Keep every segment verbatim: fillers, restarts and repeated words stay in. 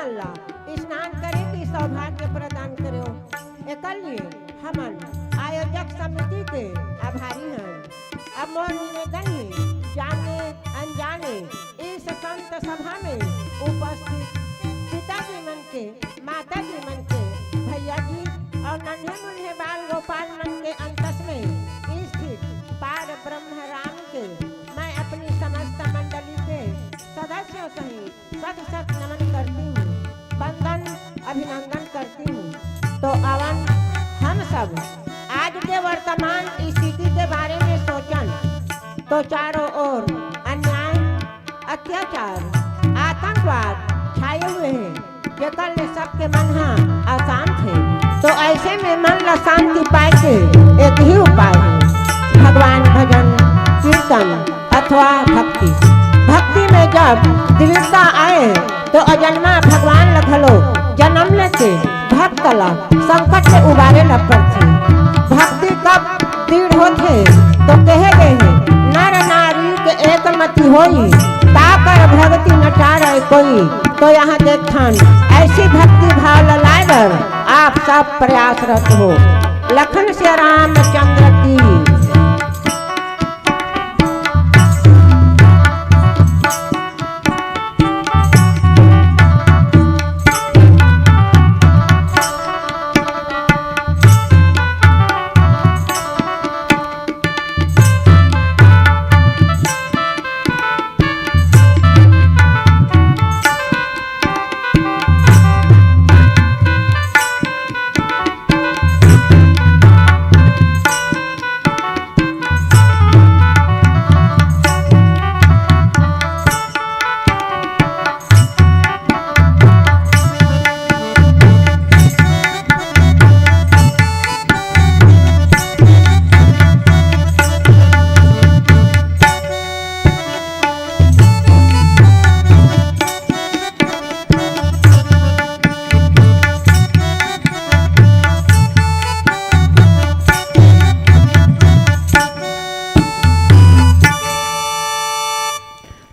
ला स्नान करे के सौभाग्य प्रदान करो। एकर लिए हमन आयोजक समिति के आभारी हन। अब मोर निवेदन हे, जाने अनजाने इस संत सभा में उपस्थित पिताजी मन के, माताजी मन के, भैया जी और नन्हे मुन्हे बाल गोपाल मन के अंतस में स्थित पार ब्रह्म राम के मैं अपनी समस्त मंडली के सदस्यों सहित शत शत नमन करती हूँ, वंदन अभिनंदन करती हूँ। तो अवन हम सब आज के वर्तमान स्थिति के बारे में सोचन तो चारों ओर अन्याय, अत्याचार, आतंकवाद छाए हुए हैं, जेकर ले सबके मन ह अशांत हे। तो ऐसे में मन ला शांति पाए के एक ही उपाय हे, भगवान भजन, कीर्तन अथवा भक्ति। भक्ति में जब दृढ़ता आए तो अजन्मा भगवान ल घलो जन्म लेके भक्त ला संकट ले उबारे ला पड़थे। भक्ति कब दृढ़ होथे तो कहे गए हे, नर नारी के एक मति होई, ताकर भगति न टारै कोई। तो यहाँ देखथन, ऐसी भक्ति भाव ल लाए बर आप सब प्रयासरत हो। लखन सिया रामचंद्र की।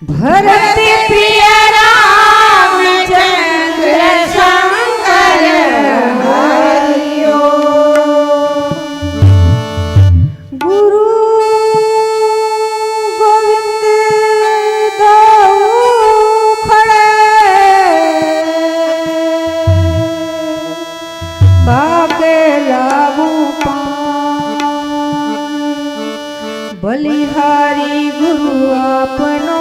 भरत प्रिय रामचंद्र शंकर हरिओ। गुरु गोविंद दो खड़े काके लागू पाए। बलिहारी गुरु आपनो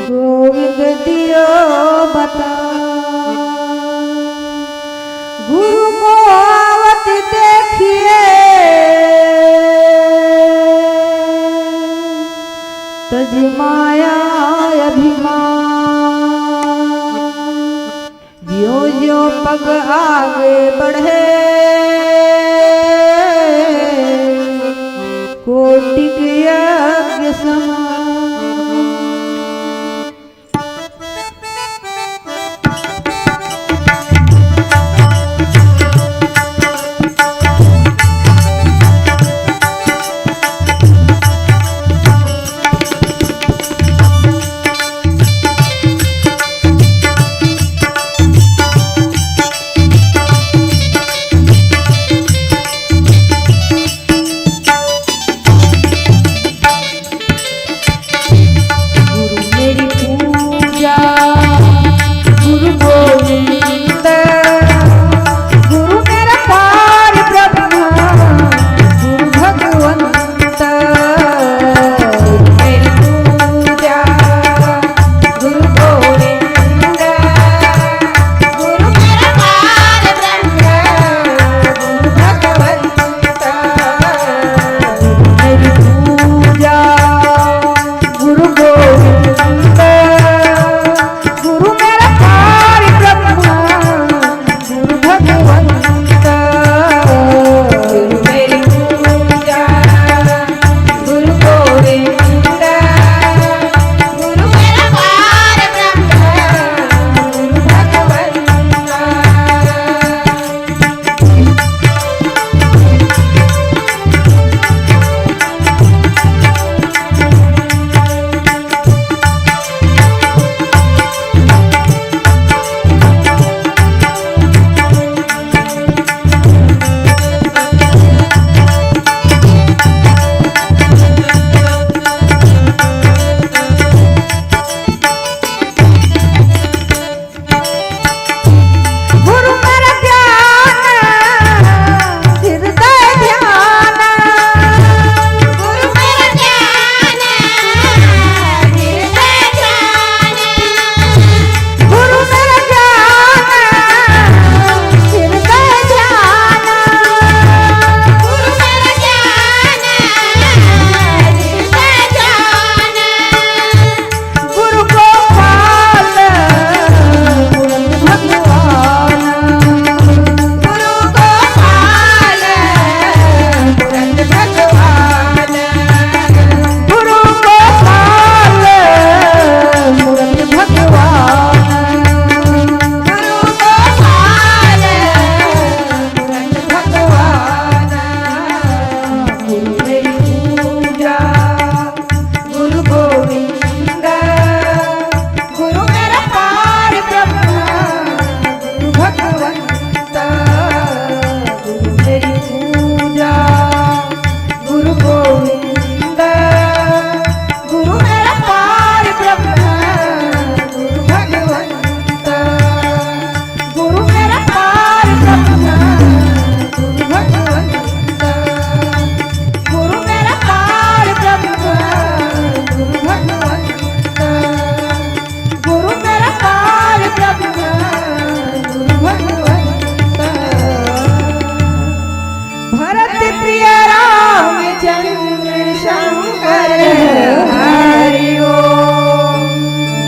गोविंद दियो बता। गुरु को आवत देखिए तज माया अभिमान। ज्यों ज्यों पग आगे बढ़े कोटिक यज्ञ समान।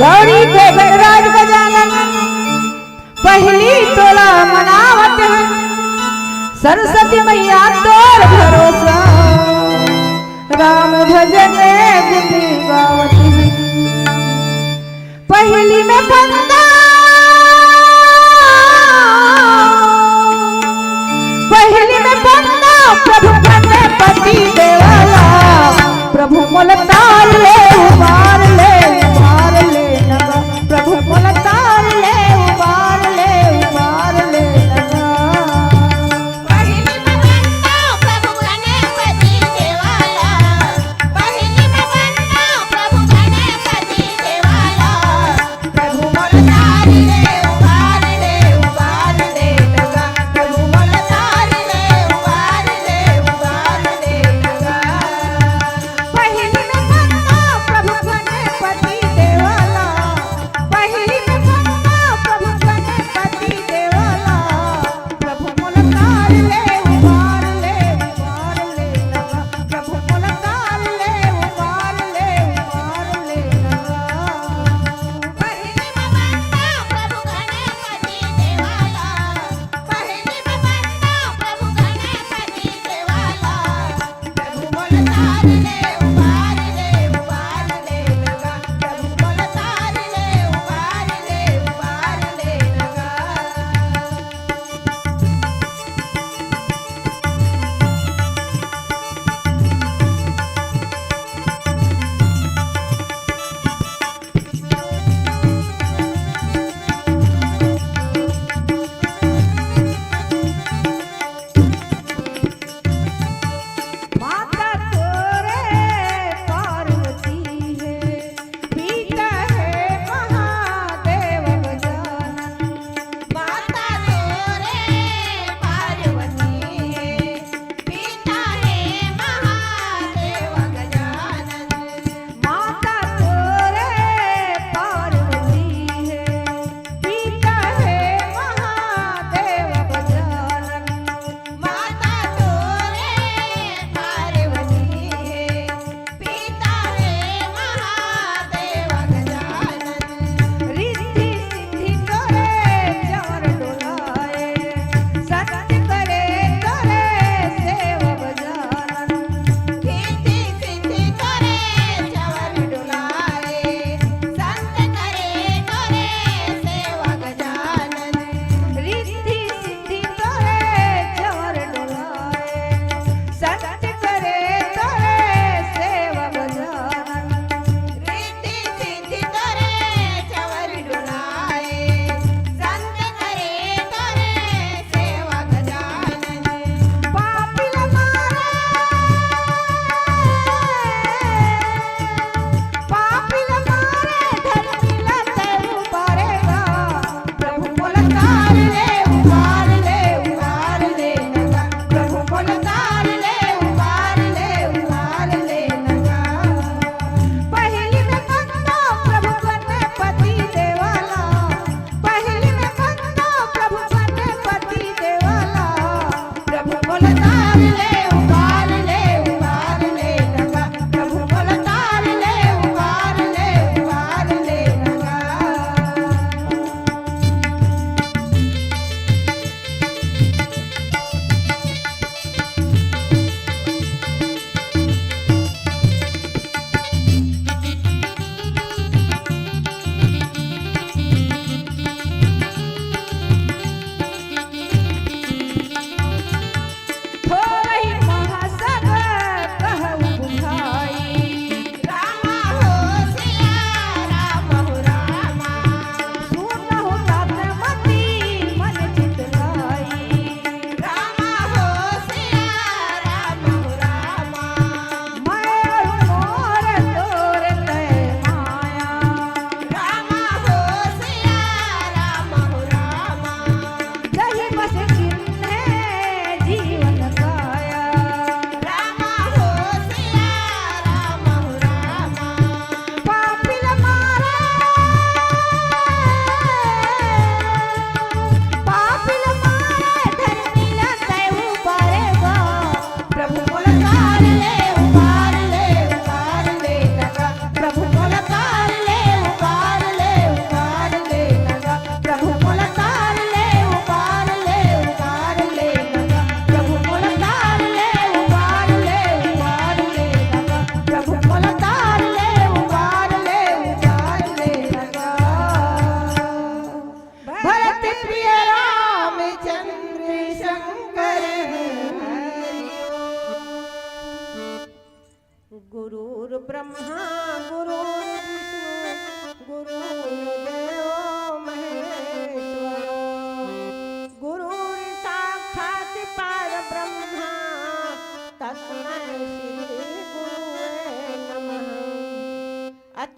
गौरी के गणराज गजानन, पहिली तोला मनावत हे। सरस्वती मैया तोर भरोसा, राम भजन गुन गावत हे। पहिली में बंदा, पहिली में बंदा प्रभु गणपति देवाला। प्रभु मोला तार ले, उबार ले, उबार ले नगा। प्रभु मोला तार ले, उबार ले, उबार ले नगा। पहिली में बंदा प्रभु गणपति देवाला। पहिली में बंदा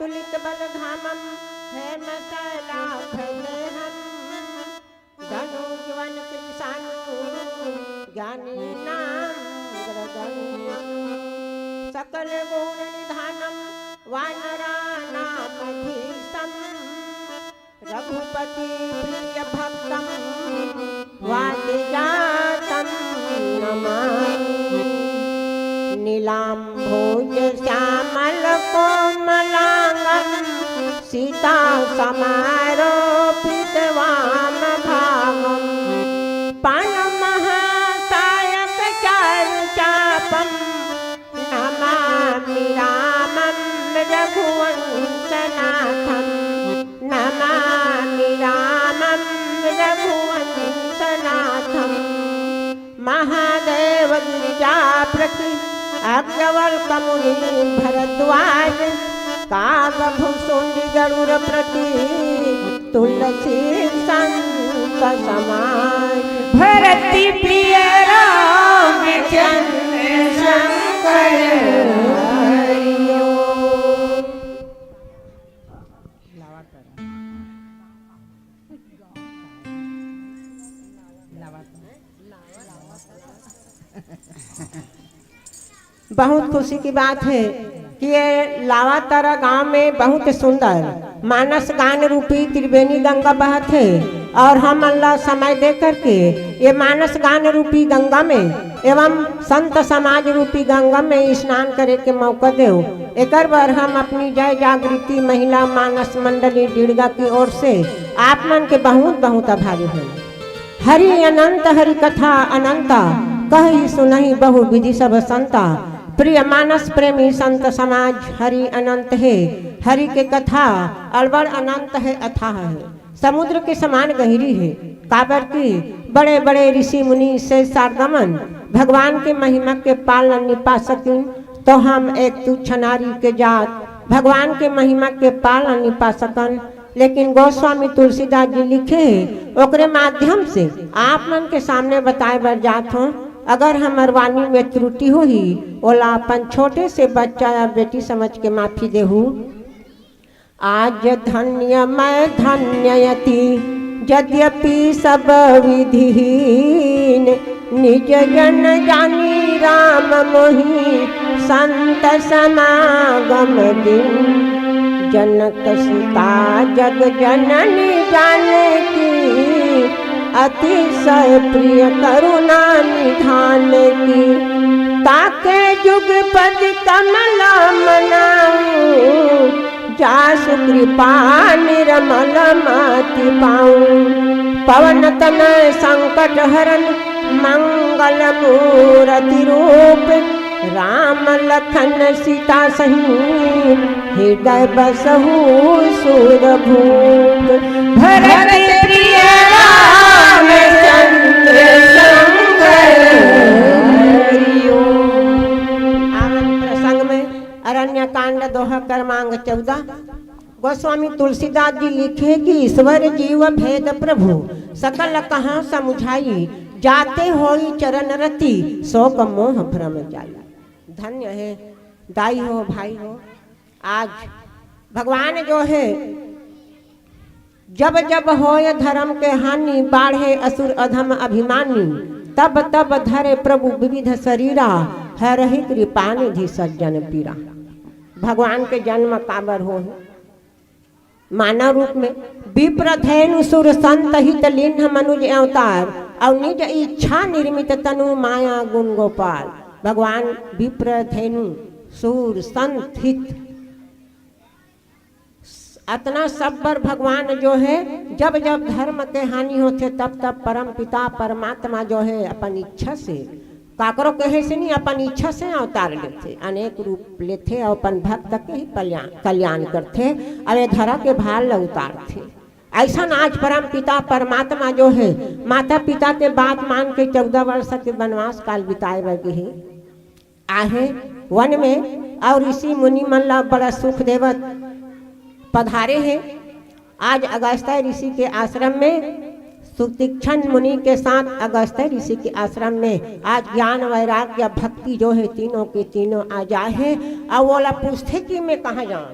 तुलित बल धामम हेम शैलाभ गेहम। धनुजवन कृशानु ज्ञानी नाम गणगण। सकल गुण निधानम वानरा नाम धीशम। रघुपति प्रिय भक्तम वादिजातम नमामि। नीलांभोज श्यामल कोमलांगम सीता समारोपित वाम भागम। पन महासायक चारु चापम नमामि रामं रघुवंशनाथं। नमामि रामं रघुवंशनाथं। महादेव गिरिजापति अग्रवल्क मुनि भरद्वाज। काग भुसुंड गरुड़ प्रति तुलसी संत समाज। भरत प्रिय रामचंद्र शंकर हरिओ। बहुत खुशी की बात है कि ये लावातारा गांव में बहुत सुंदर मानस गान रूपी त्रिवेणी गंगा बहत है और हम मन ला समय दे करके ये मानस गान रूपी गंगा में एवं संत समाज रूपी गंगा में स्नान करे के मौका देव। एकर बर हम अपनी जय जागृति महिला मानस मंडली डिड़गा की ओर से आप मन के बहुत बहुत आभारी हन। हरि अनंत हरि कथा अनंता, कहहि सुनहि बहु विधि सब संता। प्रिय मानस प्रेमी संत समाज, हरि अनंत हे, हरि के कथा अड़बड़ अनंत हे, अथाह हे, समुद्र के समान गहिरी हे। काबर कि बड़े बड़े ऋषि मुनि से सारगमन भगवान के महिमा के पाल न निपा सकिन, तो हम एक तुच्छ नारी के जात भगवान के महिमा के पाल न निपा सकन। लेकिन गोस्वामी तुलसीदास जी लिखे हे, ओकरे माध्यम से आप मन के सामने बताए बर जात हों। अगर हमर वाणी में त्रुटि होही, ओला अपन छोटे से बच्चा या बेटी समझ के माफी देहू। आज धन्य मैं धन्य अति, यद्यपि सब विधिहीन, निज जन जानी राम मोहि संत समागम दीन। जनक सुता जग जननी जानकी, अतिशय प्रिय करुणा निधान की। ताके जुग पद कमल मनाऊ, जासु कृपा निरमल मति पाऊं। पवन तनय संकट हरन मंगल मूरति रूप। राम लखन सीता सहित हृदय बसहु सुरभूप। भरत प्रिय रामचंद्र शंकर हरिओ। आनंद प्रसंग में अरण्य कांड दोहा क्रमांक चौदह। गोस्वामी तुलसीदास जी लिखे कि ईश्वर जीव भेद प्रभु सकल कहाँ समुझाई, जाते होई चरण रति शोक मोह भ्रम जाई। धन्य हे दाई हो, भाई हो, आज भगवान जो हे जब जब होय धर्म के हानि, बाढ़े असुर अधम अभिमानी, तब तब धरे प्रभु विविध शरीरा, हरहि कृपा निधि सज्जन पीरा। भगवान के जन्म काबर होय? मानव रूप में विप्र धेनु सुर संत हित लीन्ह मनुज अवतार, और निज इच्छा निर्मित तनु माया गुण गोपाल। भगवान विप्र धेनु सुर संत हित अतना सब बर भगवान जो हे, जब जब धर्म के हानि होथे, तब तब परम पिता परमात्मा जो हे, अपन इच्छा से, काकरो कहे से नहीं, अपन इच्छा से अवतार लेथे, अनेक रूप लेथे और अपन भक्त के ही कल्याण, कल्याण करथे, और ये धरा के भार ल उतारथे। ऐसन आज परम पिता परमात्मा जो हे, माता पिता के बात मान के चौदह वर्ष के वनवास काल बिताए बर गे हे। आहे वन में और ऋषि मुनि मन ला बड़ा सुख देवत पधारे हे। आज अगस्त्य ऋषि के आश्रम में सुतीक्ष्ण मुनि के साथ अगस्त्य ऋषि के आश्रम में आज ज्ञान वैराग्य भक्ति जो हे तीनों के तीनों आ जाए हे। और वोला पूछथे कि मैं कहाँ जाऊँ?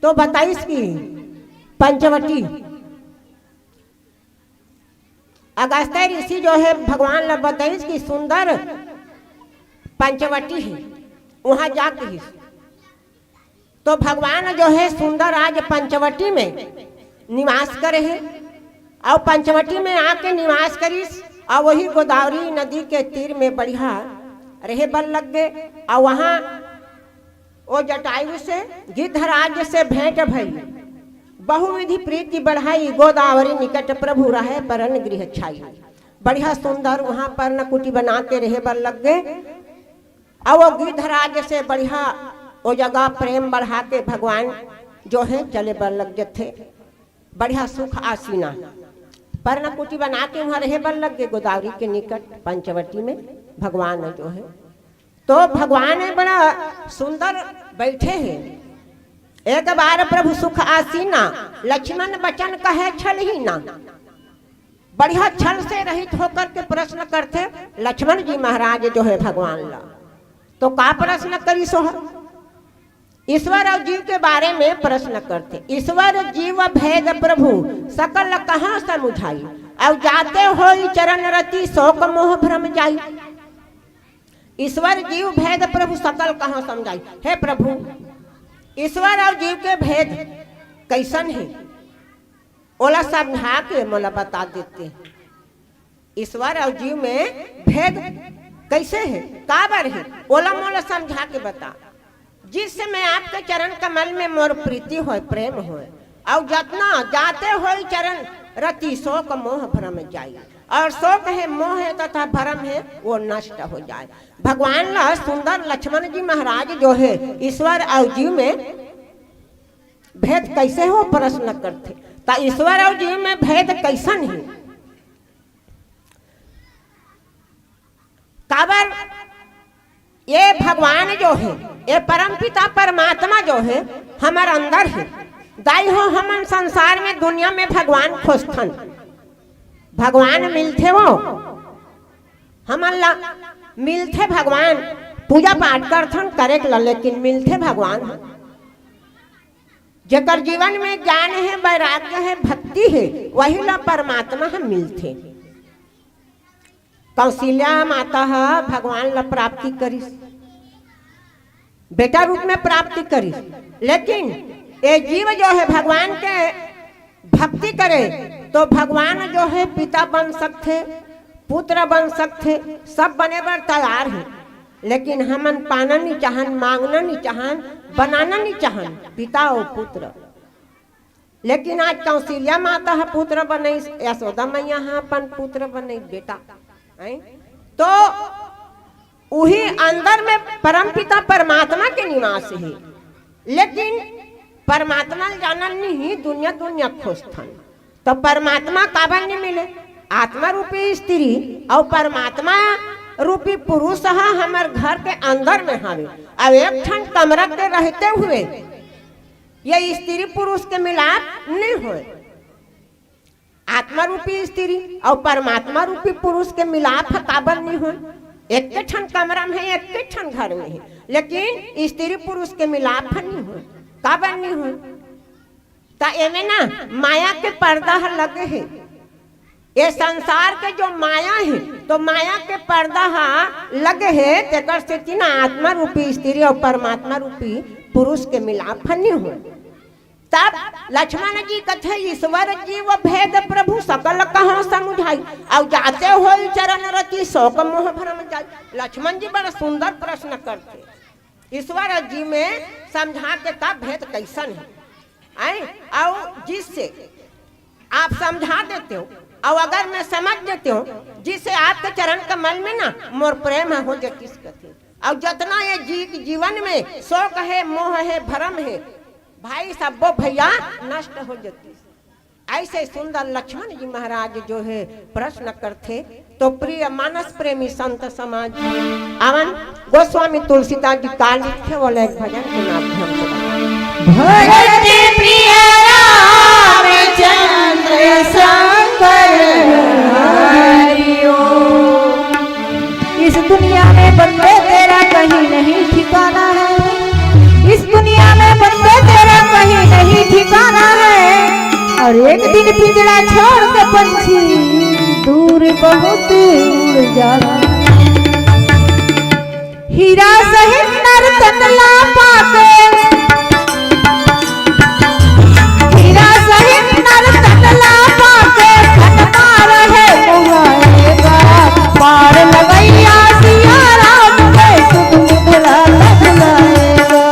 तो बताइस कि पंचवटी, अगस्त्य ऋषि जो हे भगवान ला बताइस कि सुंदर पंचवटी हे, वहां जा कहिस। तो भगवान जो हे सुंदर आज पंचवटी में निवास करे हे, अउ पंचवटी में आके निवास करिस, अउ वही गोदावरी नदी के तीर में बढ़िया रहे बर लग गे। अउ वहां ओ जटायु से गिद्धराज से भेंट भई, बहुविधि प्रीति बढ़ाई, गोदावरी निकट प्रभु रहे परन गृह छाई। बढ़िया सुंदर वहां पर्णकुटी बना के रहे बर लग गे। अउ वो गिद्धराज से बढ़िया ओ जगह प्रेम बढ़ा के भगवान जो हे चले बर लग जथे। बढ़िया सुख आसीना पर्णकुटी बना के वहां रहे बर लग गे गोदावरी के निकट पंचवटी में भगवान जो हे। तो भगवान हे बड़ा सुंदर बैठे हे। एक बार प्रभु सुख आसीना, लक्ष्मण बचन कहे छलहीना। बढ़िया छल से रहित होकर के प्रश्न करथे लक्ष्मण जी महाराज जो हे भगवान ला। तो का प्रश्न करिस हे? ईश्वर अउ जीव के बारे में प्रश्न करथे। ईश्वर जीव भेद प्रभु सकल कहाँ समुझाई, अउ जाते होई चरण रति शोक मोह भ्रम जाई। ईश्वर जीव भेद प्रभु सकल कहाँ समझाई। हे प्रभु, ईश्वर अउ जीव के भेद कइसन हे, ओला समझा के मोला बता देते। ईश्वर अउ जीव में भेद कइसे हे, काबर हे, ओला मोला समझा के बता। जिस समय आपके चरण कमल में मोर प्रीति होय, प्रेम होय, अउ जतना जाते होई चरण रति शोक मोह भ्रम जाई, अउ शोक हे, मोह हे तथा भ्रम हे, वो नष्ट हो जाए। भगवान ला सुंदर लक्ष्मण जी महाराज जो हे ईश्वर अउ जीव में भेद कइसे हे प्रश्न करथे। त ईश्वर अउ जीव में भेद कइसन हे? काबर ये भगवान जो हे, ये परमपिता परमात्मा जो हे, हमर अंदर हे। दाई हो, हमन संसार में, दुनिया में भगवान खोजथन, भगवान मिलथे वो हमन ला, मिलथे भगवान, पूजा पाठ करथन करे के ला, लेकिन मिलथे भगवान? जेकर जीवन में ज्ञान हे, वैराग्य हे, भक्ति हे, वही ला परमात्मा ह मिलथे। कौशल्या माता ह भगवान ला प्राप्ति करिस, बेटा रूप में प्राप्ति करिस, लेकिन ये जीव जो हे भगवान के भक्ति करे तो भगवान जो हे पिता बन सकथे, पुत्र बन सकथे, सब बने बर तैयार हे, लेकिन हमन पाना नहीं चाहन, मांगना नहीं चाहन, बनाना नहीं चाहन पिता अउ पुत्र। लेकिन आज कौशल्या माता ह पुत्र बनइस, यशोदा मैया ह अपन पुत्र बनइस बेटा, हैं? तो उही अंदर में परमपिता परमात्मा के निवास हे, लेकिन परमात्मा ल जानन नहीं, दुनिया दुनिया खोजथन। तो परमात्मा काबर नहीं मिले? आत्मा रूपी स्त्री अउ परमात्मा रूपी पुरुष ह हमर घर के अंदर में हवे। अब एक ठन कमरा के रहते हुए ये स्त्री पुरुष के मिलाप नहीं होय। आत्मा रूपी स्त्री अउ परमात्मा रूपी पुरुष के मिलाप ह काबर नहीं होय? एक ठन कमरा में हे, एक ठन घर में हे, लेकिन स्त्री पुरुष के मिलाप ह नहीं होय। काबर नहीं होय? त एमे ना माया के पर्दा ह लगे हे। ये संसार के जो माया हे, तो माया के पर्दा ह लगे हे, तेकर सेती ना आत्मा रूपी स्त्री अउ परमात्मा रूपी पुरुष के मिलाप ह नहीं होय। तब लक्ष्मण जी कथे, "ईश्वर जीव भेद प्रभु सकल कहाँ समुझाई, अउ जाते होई चरण रति शोक मोह भ्रम जाई।" लक्ष्मण जी बड़ा सुंदर प्रश्न करथे, ईश्वर जीव में समझा के का भेद कइसन हे? आए, अउ जिससे आप समझा देते हो, अउ अगर मैं समझ देते हो, जिससे आपके चरण कमल में ना मोर प्रेम हो जतिस कथे। अउ जतना ये जी-, जीवन में शोक हे, मोह हे, भ्रम हे, भाई सब्बो भैया नष्ट हो जतिस। ऐसे सुंदर लक्ष्मण जी महाराज जो हे प्रश्न करथे, तो प्रिय मानस प्रेमी संत समाज जी, आवन गोस्वामी तुलसीदास जी का लिखे वाला एक भजन के माध्यम से बताएं। भजत प्रिय रामचंद्र शंकर हरि ओम। इस दुनिया में बंदे तेरा कहीं नहीं ठिकाना है, इस दुनिया में बंदे तेरा कहीं और एक दिन पिंजड़ा छोड़ के पंछी दूर बहुत उड़ जाता। हीरा सहित नर्तन ला पाके, हीरा सहित नर्तन ला पाके, तन मार है मुहाएगा। पार लगैया सिया राम के सुध मुधला तब लाएगा।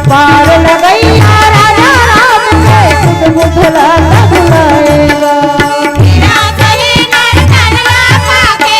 पार लगैया राजा राम के सुध मुधला तब लाएगा। हीरा सहित नर्तन ला पाके,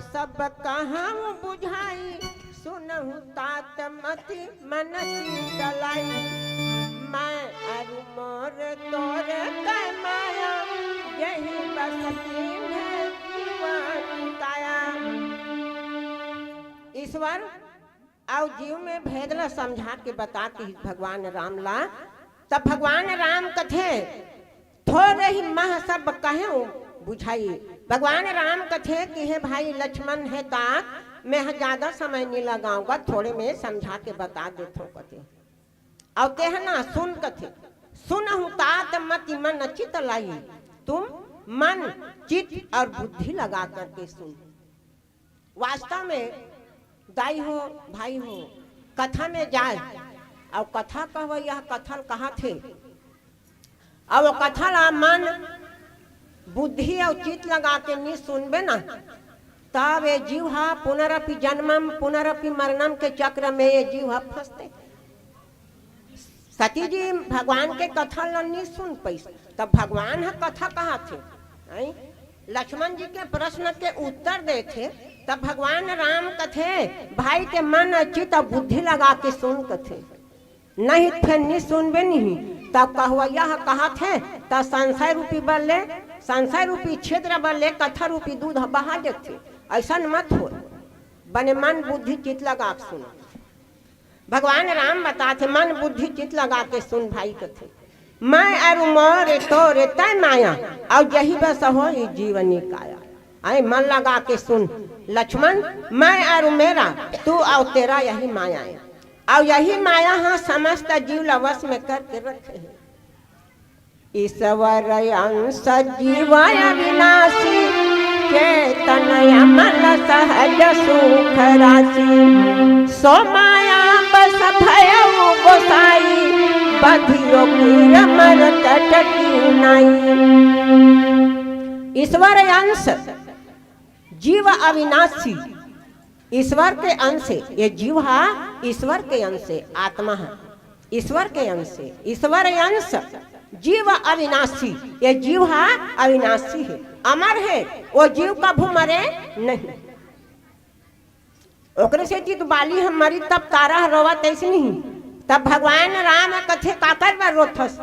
सब कहूँ बुझाई, सुनहु तात मति मन चित लाई। मैं अरु मोर तोर कै माया, यही बस कीन्हे जीवन काया। ईश्वर अउ जीव में भेद ल समझा के बता के भगवान राम ला। तब भगवान राम कथे, थोरे ही मह सब कहेंव बुझाई। भगवान राम कथे कि हे भाई लक्ष्मण, हे तात, मैं ह ज्यादा समय नी लगाऊंगा, थोड़े में समझा के बता देथों कथे। अउ तेह ना सुन कथे, सुनहु तात मति मन चित लाई। तुम मन, चित और बुद्धि लगा करके सुन। वास्तव में दाई हो, भाई हो, कथा में जाए अउ कथा कहवइया कथा ल कहाथे, अउ वो कथा ला मन, बुद्धि अउ चित लगा के नी सुनबे ना, तब ये जीव हा पुनरपि जन्मम पुनरपि मरणम के चक्र में ये जीव हा फंसथे। सती जी भगवान के कथा ल नी सुन पइस, तब भगवान ह कथा कहाथे, हैं? लक्ष्मण जी के प्रश्न के उत्तर देथे, तब भगवान राम कथे, भाई के मन, चित अउ बुद्धि लगा के सुन कथे, नहीं त फेर नी सुनबे नहीं। तब कहवइया ह कहाथे, त संशय रूपी बर ले, संशय रूपी छिद्र बर ले कथा रूपी दूध ह बहा देथे। अइसन मत होय, बने मन बुद्धि चित लगा के सुन। भगवान राम बताथे, मन बुद्धि चित लगा के सुन भाई कथे, मैं अरु मोर तोर तै माया, अउ यही बस होई जीवनी काया। आए मन लगा के सुन लक्ष्मण, मैं अरु मेरा, तू अउ तेरा यही माया है। अउ यही माया हा समस्त जीव ला वश में करके रखे है। ईश्वर अंश जीव अविनाशी, चेतन अमल सहज सुख राशि। सो माया बस भयउ गोसाई, बधियो कीर मरत टकी नाई। ईश्वर अंश जीव अविनाशी, ईश्वर के अंश हे, ये जीव हा ईश्वर के अंश हे, आत्मा हा ईश्वर के अंश हे। ईश्वर अंश जीव अविनाशी, ये जीव हा अविनाशी हे, अमर हे, वो जीव कभू मरे नहीं। ओकरे सेती तो बाली ह मरी तब तारा ह रोवत अइसने ही। तब भगवान राम कथे, काकर बर रोथस?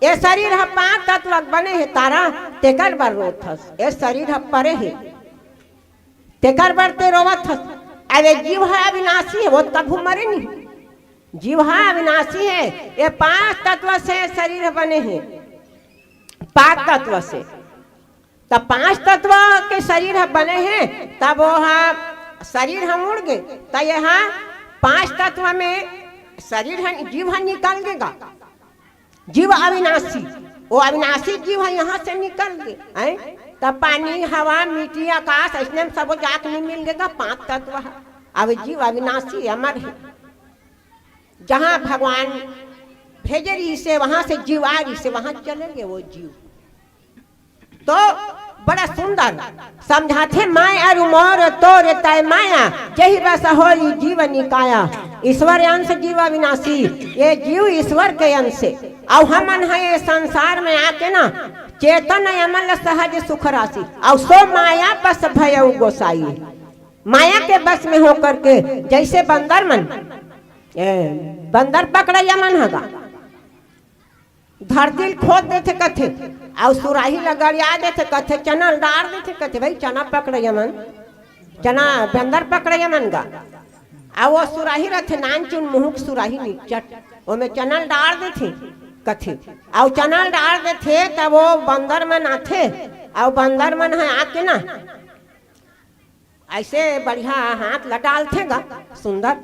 ये शरीर ह पांच तत्व के बने हे तारा, तेकर बर रोथस। ये शरीर ह परे हे, तेकर बर ते रोवत हस। अरे जीव ह अविनाशी हे, वो कभू मरे नहीं। जीव ह अविनाशी हे, ये पांच तत्व से शरीर ह बने हे, पांच तत्व से। तब पांच तत्व के शरीर ह बने हे, तब वो ह शरीर ह उड़ गे, त ये ह पांच तत्व में शरीर ह, जीव ह निकल गे गा। जीव अविनाशी, वो अविनाशी जीव ह यहाँ से निकल गे, हैं? तब पानी, हवा, मिट्टी, आकाश, अइसने में सबो जाके नहीं मिल गे गा, पांच तत्व ह। अब जीव अविनाशी अमर हे, जहाँ भगवान भेजे रहिसे, वहां से जीव आ रहिसे, वहां चले गे वो जीव। तो बड़ा सुंदर समझाथे, मैं अरु मोर तोर तय माया, यही बस होई जीवनी काया। ईश्वर अंश जीव अविनाशी, ये जीव ईश्वर के अंश हे। अउ हमन ह ये संसार में आके ना, चेतन अमल सहज सुख राशि, अउ सो माया बस भयउ गोसाई। माया के बस में होकर के जैसे बंदर मन, ए, बंदर पकड़ैया मन हगा, धरती ल खोद देथे कथे, अउ सुराही ल गड़िया देथे कथे, चना ल डार देथे कथे, भाई चना पकड़ैया मन, चना बंदर पकड़ैया मन गा। अउ वो सुराही रथे नानचुन मुहुक सुराही निचट, ओमे चना ल डार देथे कथे, अउ चना ल डार देथे तब वो बंदर मन आथे, अउ बंदर मन ह आके ना ऐसे बढ़िया हाथ ल डालथे गा, सुंदर।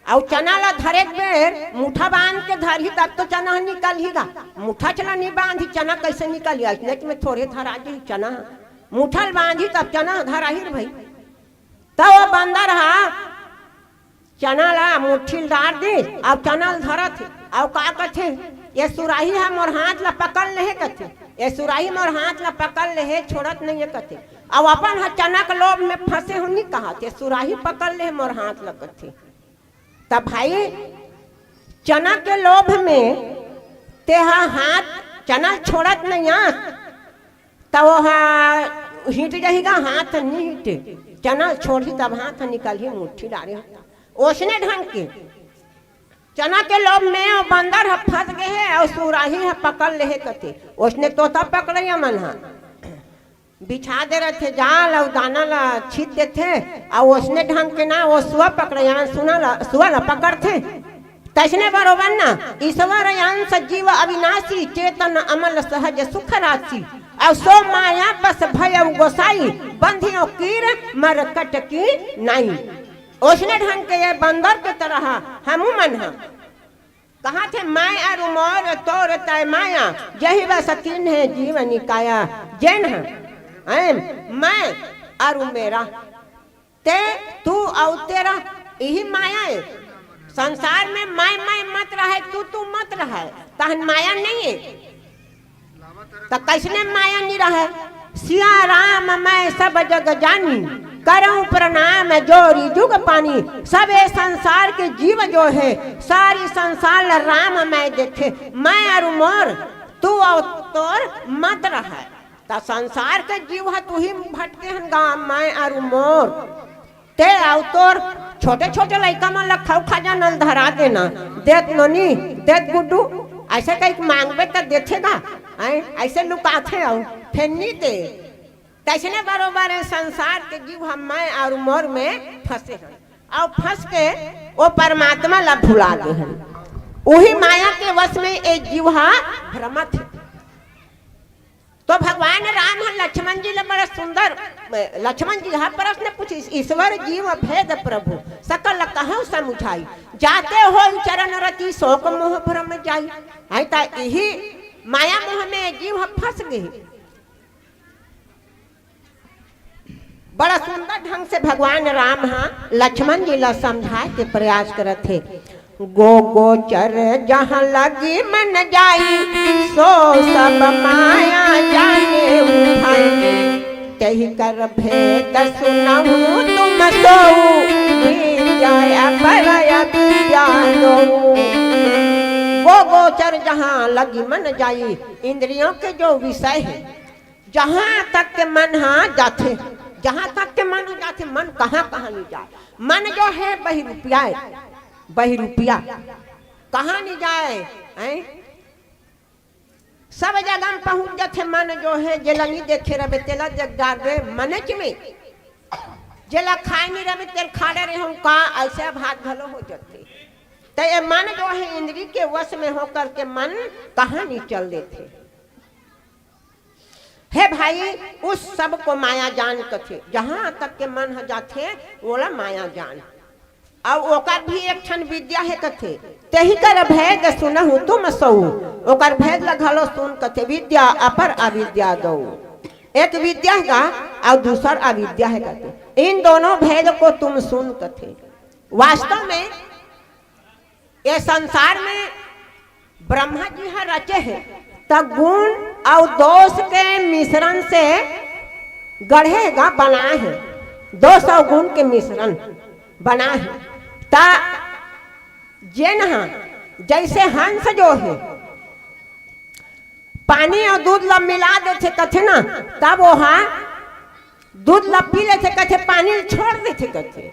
अउ चना ल धरे के बेर मुठा बांध के धरही, तब तो चना ह निकलही गा। मुठा चला नहीं बांधी, चना कैसे निकलही? अइसने में थोड़े धरा जाही चना ह। मुठा ल बांधी, तब चना ह धराही रे भाई। तब वो बंदर ह चना ला मुट्ठी ल डार दे, अउ चना ल धरत हे, अउ का कथे, ये सुराही ह मोर हाथ ला पकड़ लेहे कथे, ये सुराही मोर हाथ ला पकड़ लेहे, छोड़त नहीं है कथे। अउ अपन ह चना के लोभ में फंसे हो नहीं कहा, ये सुराही पकड़ लेहे मोर हाथ ला कथे। तब भाई, चना के लोभ में तेहा हाथ, चना ल छोड़त नहीं आस, त वो ह हिट जाही गा, हाथ नहीं हिटे। चना छोड़ही तब हाथ ह निकलही मुट्ठी डारे। ओसने ढंग के चना के लोभ में ओ बंदर ह फंस गे हे अउ सुराही ह पकड़ ले हे कथे। ओसने तोता पकड़इया मन ह बिछा दे रथे जाल अउ दाना ला छीत देथे, अउ ओसने ढंग के ना ओ सुआ पकड़इया मन सुना ला, सुआ ला पकड़थे। तइसने बरोबर ना, ईश्वर अंश जीव अविनाशी, चेतन अमल सहज सुख राशि, अउ सो माया बस भयउ गोसाई, बंधियो कीर मरकट की नाई। ओसने ढंग के ये बंदर के तरह हमू मन ह कहाथे, मैं अरु मोर तोर तय माया, जही बस कीन्हे जीव निकाया। जेन ह, ऐं, मैं अरु मेरा, ते, तू अउ तेरा, इही माया ए। संसार में मैं, मैं मत रहय, तू, तू मत रहय, तहन माया नइ ए। त कइसने माया नइ रहय? सिया राम मैं सब जग जानी, करउँ प्रणाम जोरी जुग पानी। सब ए संसार के जीव जो हे, सारी संसार ल राम मैं देखे। मैं अरु मोर, तू अउ तोर मत रहय। त संसार के जीव ह तुही भटके हन गा, मैं अरु मोर। ते अउ तोर छोटे-छोटे लइका मन ल खउ खजाना ल धरा देना, देत नोनी, देत गुड्डू, अइसे कहिके मांगबे त देथे गा, ऐं, अइसे लुकाथे अउ फेर नी दे। तइसने बरोबर ए संसार के जीव ह मैं अउ मोर में फंसे हन, अउ फंस के ओ परमात्मा ल भुला दे हन। उही माया के वश में ए जीव ह भ्रमत हे। तो भगवान राम ह लक्ष्मण जी ल बड़ा सुंदर, लक्ष्मण जी ह प्रश्न पूछिस, ईश्वर जीव भेद प्रभु सकल कहउँ समुझाई, जाते होइ चरण रति सोक मोह भ्रम जाई। ऐं, त इही माया मोह में जीव ह फंस गे। बड़ा सुंदर ढंग से भगवान राम ह लक्ष्मण जी ल समझाय के प्रयास करत हे। गो गोचर जहाँ लगी मन जाई, सो सब माया जाने उठाई। तही कर भेद सुनहु तुम सोऊ, विद्या अपर अविद्या दोऊ। गो गोचर जहाँ लगी मन जाई, इंद्रियों के जो विषय हे, जहाँ तक के मन ह जाथे, जहाँ तक के मन ह जाथे, मन कहाँ कहाँ नइ जाय। मन जो हे बहिरूपिया ए, बहिरूपिया, कहाँ नइ जाय, ऐं? सब जगह म पहुँच जाथे मन जो हे, जेला नइ देखे रबे, तेला देख डारबे मनेच में। जेला खाय नइ रबे, तेल खाड़े रहे हूँ का, अइसे भात घलो हो जाथे। त ए मन जो हे, इंद्री के वश में होकर के मन कहाँ नइ चल देथे। हे भाई, उस सब को माया जान कथे। जहाँ तक के मन ह जाथे, ओला माया जान। अउ ओकर भी एक ठन विद्या हे कथे, तेहि कर भेद सुनहु तुम सोऊ। ओकर भेद ल घलो सुन कथे, विद्या अपर अविद्या दोऊ। एक विद्या हे गा, अउ दूसर अविद्या हे कथे। इन दोनों भेद को तुम सुन कथे। वास्तव में ए संसार में ब्रह्मा जी ह रचे हे, त गुण अउ दोष के मिश्रण से गढ़े गा, बनाए हे। दोष अउ गुण के मिश्रण बनाए हे। त जेन ह, जइसे हंस जो हे, पानी अउ दूध ल मिला देथे कथे ना, तब ओहा दूध ल पी लेथे कथे, पानी ल छोड़ देथे कथे।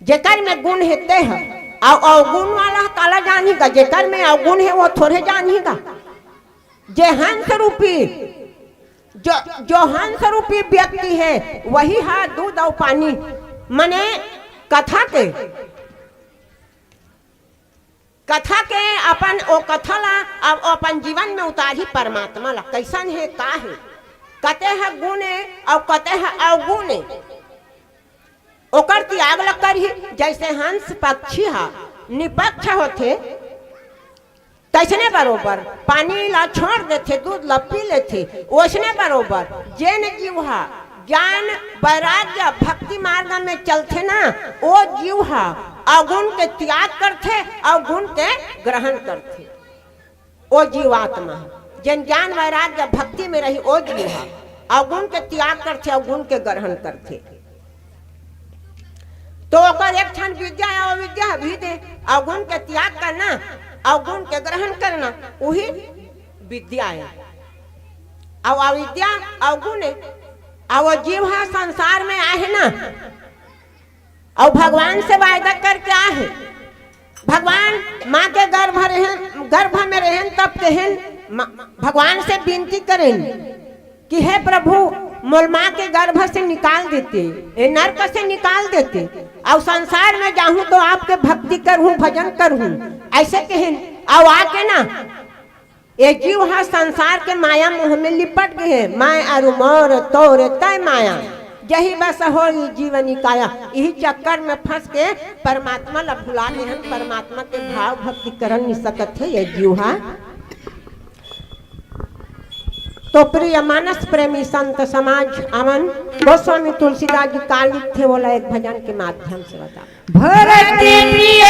जेकर में गुण हे ते ह, अउ अवगुण वाला ह काला जानही गा? जेकर में अवगुण हे, वो थोरे जानही गा। जे हंस रूपी, जो, जो हंस रूपी व्यक्ति हे, वही ह दूध अउ पानी, मने कथा के, कथा के अपन, ओ कथा ला अब अपन जीवन में उतारही परमात्मा ला, कइसन हे, का हे, कते ह गुण ए अउ कते ह अवगुण ए, ओकर त्याग ला करही। जइसे हंस पक्षी ह निपक्ष होथे, तइसने बरोबर पानी ला छोड़ देथे, दूध ला पी लेथे, ओसने बरोबर जेन जीव ह ज्ञान, वैराग्य, भक्ति मार्ग में चलथे ना, ओ जीव ह अवगुण के त्याग करथे, अवगुण के ग्रहण करथे। ओ जीवात्मा ह, जेन ज्ञान, वैराग्य, भक्ति में रही, ओ जीव ह अवगुण के त्याग करथे, अवगुण के ग्रहण करथे। तो ओकर एक ठन विद्या या अविद्या ह भी दे, अवगुण के त्याग करना, अवगुण के ग्रहण करना, उही विद्या हे। अउ अविद्या अवगुण हे। अउ वो जीव ह संसार में आहे ना, अउ भगवान से वायदा करके आहे। भगवान माँ के गर्भ रहेन, गर्भ में रहेन, तब कहेन, म-, भगवान से विनती करेन कि हे प्रभु, मोल माँ के गर्भ से निकाल देते, ए नरक से निकाल देते, अउ संसार में जाहूँ तो आपके भक्ति करहूँ, भजन करहूँ, ऐसे कहेन। अउ आके ना ये जीव ह संसार के माया मोह में लिपट गे हे। मैं अरु मोर तोर तय माया, जही बस होई जीवनी काया। इही चक्कर में फंस के परमात्मा ला भुला लेहन, परमात्मा के भाव भक्ति करन नहीं सकत हे ये जीव ह। तो प्रिय मानस प्रेमी संत समाज, अमन गोस्वामी तुलसीदास जी का लिखथे, वोला एक भजन के माध्यम से बता। भरत प्रिय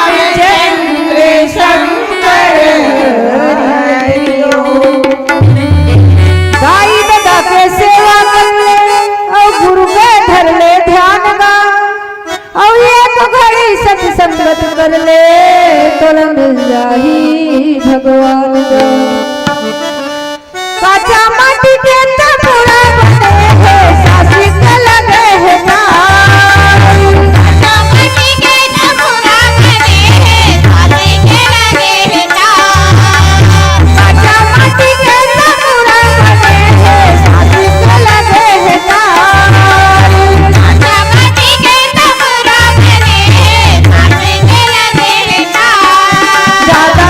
रामचंद्र शंकर हरि ओम। गाई ददा के सेवा कर ले, अउ गुरु के धर ले ध्यान गा, अउ एक घड़ी सत संगत कर ले, तोला मिल जाही भगवान गा। काचा माटी के तमुरा बने हे, सासी के लगे हे तार। काचा माटी के तमुरा बने हे, सासी के लगे हे तार। काचा माटी के तमुरा बने हे, सासी के लगे हे तार। काचा माटी के तमुरा बने हे, सासी के लगे हे तार। दादा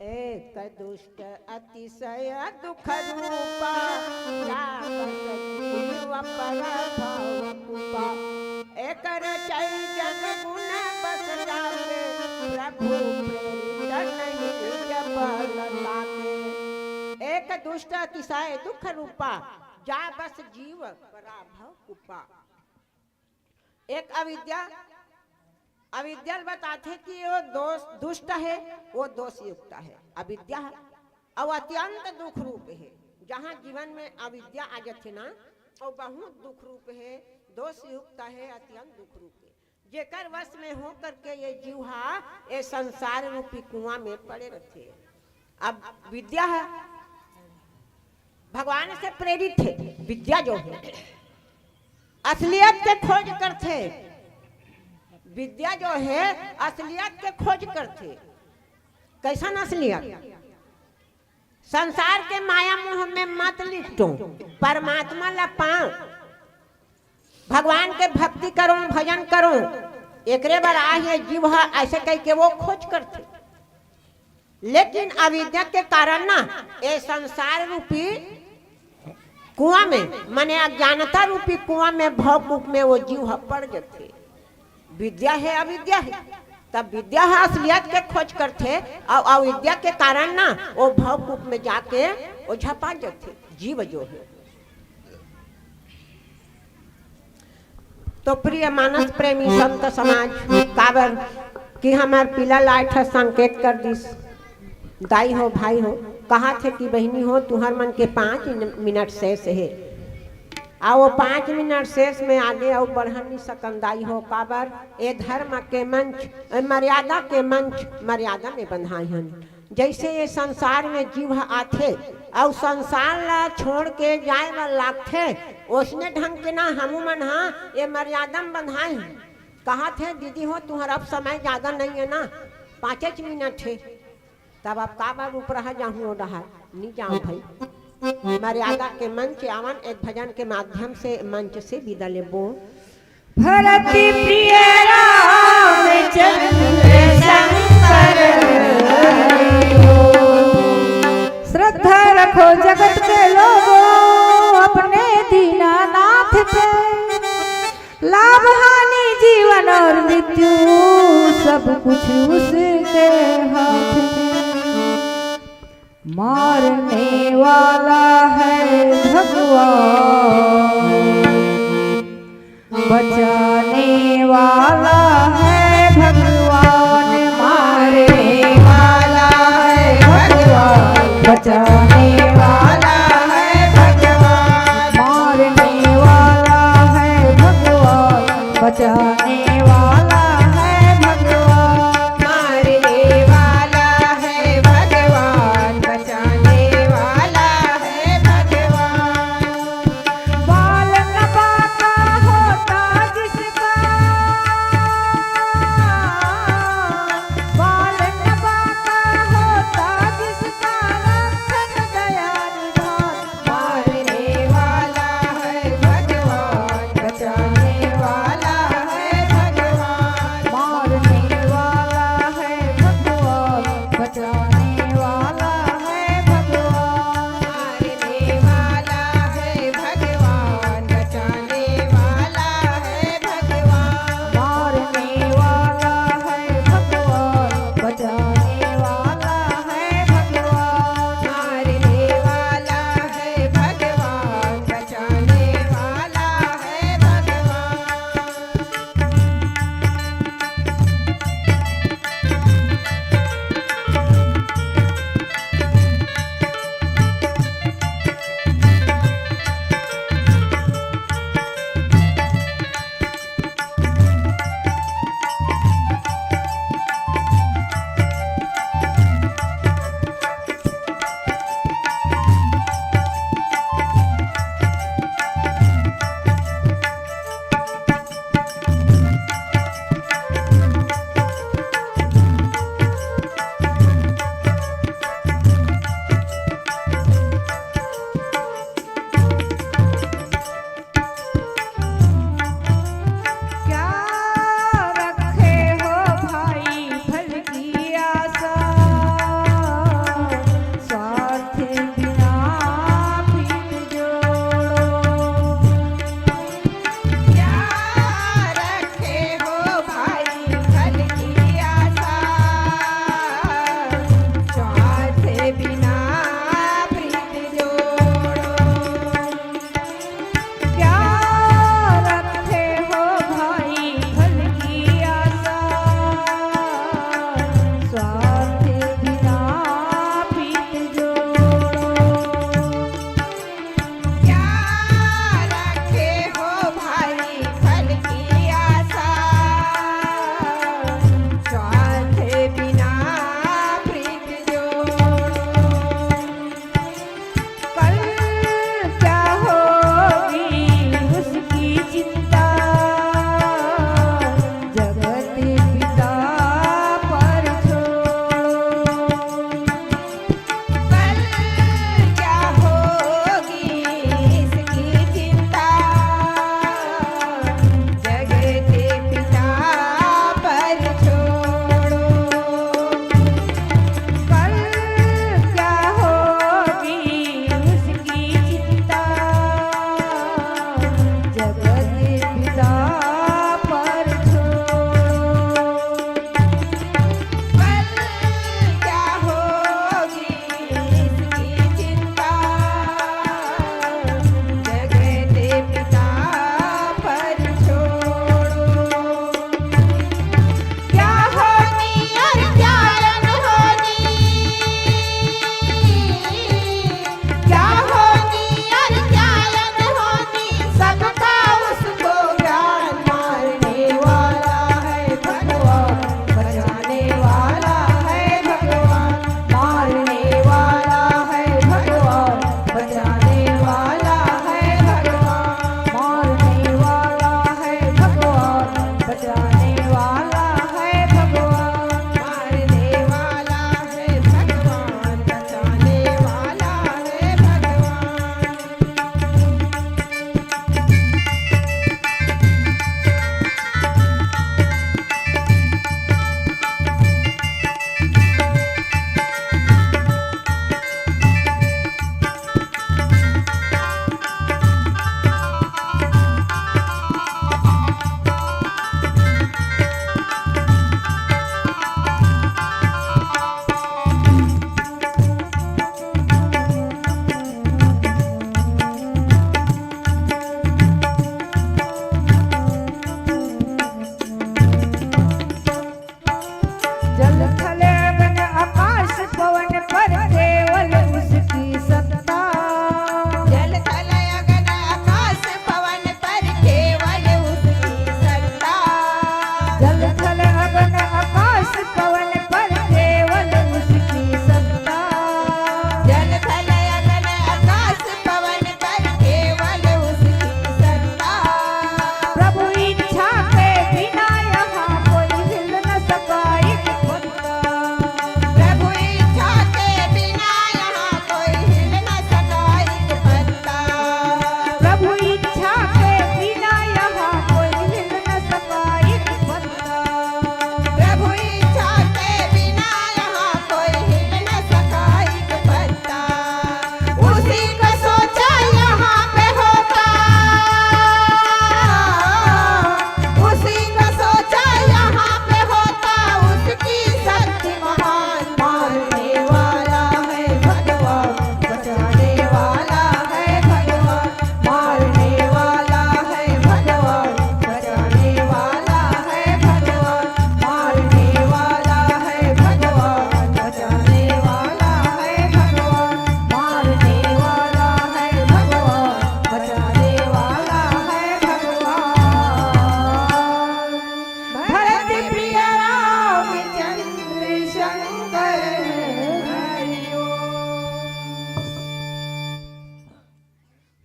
एक दुष्ट अतिशय दुख रूपा, जा बस जीव पर भव कुपा। एक रचई जग गुण बस जाके, प्रभु प्रेरित नहीं निज बल ताके। एक दुष्ट अतिशय दुख रूपा, जा बस जीव पर भव कुपा। एक अविद्या, अविद्या ल बताथे कि वो दोष, दुष्ट है, वो दोष युक्त है, अविद्या है। और अत्यंत दुख रूप है। जहाँ जीवन में अविद्या आ जाथे ना, वो बहुत दुख रूप है, दोष युक्त है, अत्यंत दुख रूप है। जेकर वश में हो करके ये जीव हा, ये संसार रूपी कुआं में पड़े रहते। अब विद्या है, भगवान से प्रेरित है। विद्या जो है, असलियत के खोज करथे। विद्या जो है, असलियत के खोज करथे। कैसन असलियत? संसार के माया मोह में मत लिपटो, परमात्मा ला पाओ, भगवान के भक्ति करो, भजन करो। एकरे बर आहे जीव हा, ऐसे कह के वो खोज करथे। लेकिन अविद्या के कारण ना, ये संसार रूपी कुआं में, माने अज्ञानता रूपी कुआं में, भवकूप में वो जीव ह पड़ जाथे। विद्या है, अविद्या है। तब विद्या ह असलियत के खोज करथे, और अविद्या के कारण ना, वो भवकूप में जाके वो झपा जाथे, जीव जो है। तो प्रिय मानस प्रेमी संत समाज, काबर कि हमर पीला लाइट ह संकेत कर दिस। दाई हो, भाई हो, कहा थे कि बहिनी हो, तुहर मन के पाँच मिनट शेष हे। आ वो पाँच मिनट शेष में आगे अउ बढ़न नहीं सकन दाई हो, काबर ए धर्म के मंच, ए मर्यादा के मंच, मर्यादा में बंधाए हन। जैसे ये संसार में जीव ह आथे अउ संसार ला छोड़ के जाए बर लागथे, ओसने ढंग के ना हमू मन ह ये मर्यादा में बंधाए हन। कहा थे, "दीदी हो, तुहर अब समय ज्यादा नहीं है ना, पाँचेच मिनट है।" तब अब काबर ऊपरा जाहूँ ओ डहार, नहीं जाओ भाई। मर्यादा के मंच आवन, एक भजन के माध्यम से मंच से विदा लेबो। भरत प्रिय रामचंद्र शंकर हरि हो। श्रद्धा रखो जगत के लोगों अपने दीनानाथ पे। लाभ हानि जीवन और मृत्यु सब कुछ उसके हाथ में। मारने वाला है भगवान, बचाने वाला है भगवान।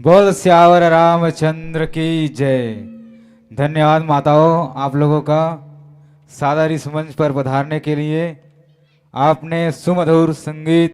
बोल सियावर रामचंद्र की जय। धन्यवाद माताओं, आप लोगों का सादर इस मंच पर पधारने के लिए। आपने सुमधुर संगीत